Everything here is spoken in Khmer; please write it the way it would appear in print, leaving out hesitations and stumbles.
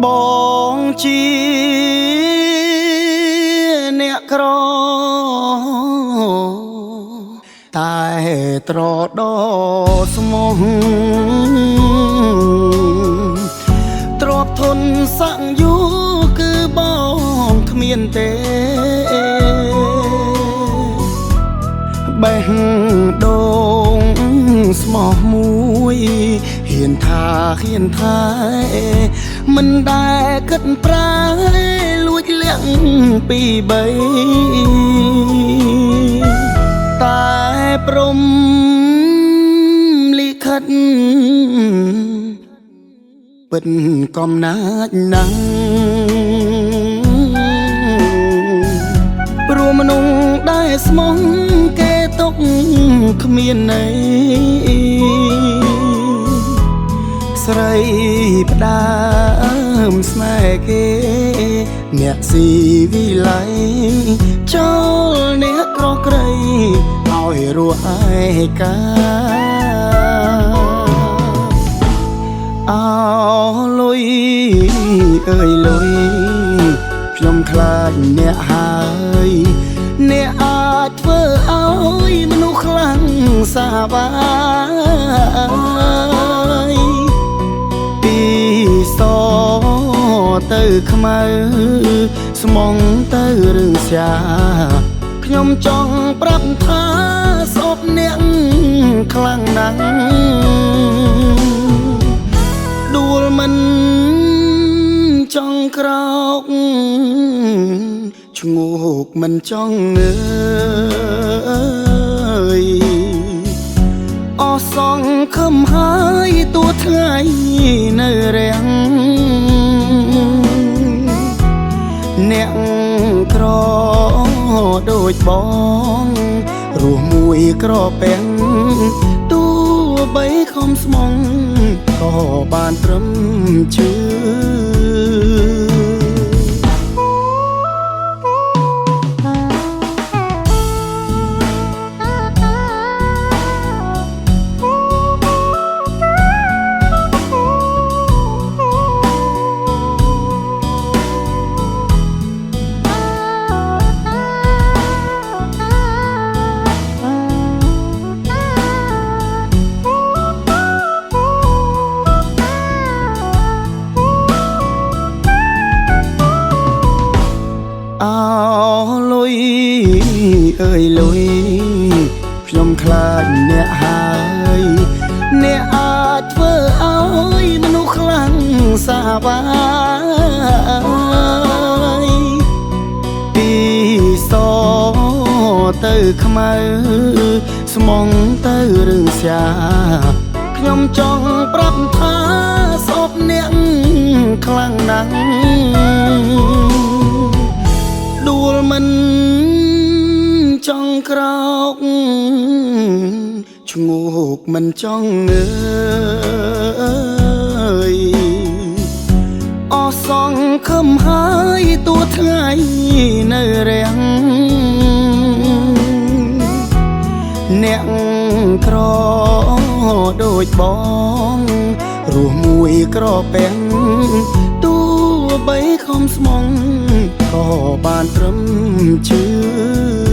បងជាអ្នកក្រតែត្រដស្មោះទ្របធនសង្យូគឺបងគ្មានទេបេះដូងស្មោះមួយហ៊ានថាហ៊ានថែមិនដែលគិតប្រែលួចលាក់ពីបីតែព្រំលិខិតពិតកំណាចណាស់ព្រោះមនុស្សដែលស្មោះគេទុកគ្មានន័យស្រីផ្ដើមស្នេហ៍គេអ្នកស៊ីវិល័យចូលអ្នកក្រក្រៃឲ្យរស់ឯកាអោលុយអើយលុយខ្ញុំខ្លាចអ្នកហើយអ្នកអាចធ្វើឲ្យមនុស្សខ្លាំងសាបាយពីសទៅខ្មៅស្មងទៅរឿងស្យាខ្ញុំចង់ប្រាប់ថាស្អប់អ្នកខ្លាំងណាស់ដួលមិនចង់ក្រោកឈ្ងោកមិនចង់ងើយអស់សង្ឃឹមហើយតួថ្ងៃនៅរាំងអ្នកក្រដូចបងរស់មួយក្រពាំងទោះបីខំស្មងក៏បានត្រឹមជឿអោលុយអើយលុយខ្ញុំខ្លាចអ្នកហើយអ្នកអាចធ្វើឲ្យមនុស្សខ្លាំងសាបាយពីសទៅខ្មៅស្មងទៅរឿងស្យាខ្ញុំចង់ប្រាប់ថាស្អប់អ្នកខ្លាំងណាស់ដួលមិនចង់ក្រោកឈ្ងោកមិនចង់ងើយអស់សង្ឃឹមហើយតួថ្ងៃនៅរាំងអ្នកក្រដូចបងរស់មួយក្រពាំងទោះបីខំស្មងក៏បានត្រឹមជឿ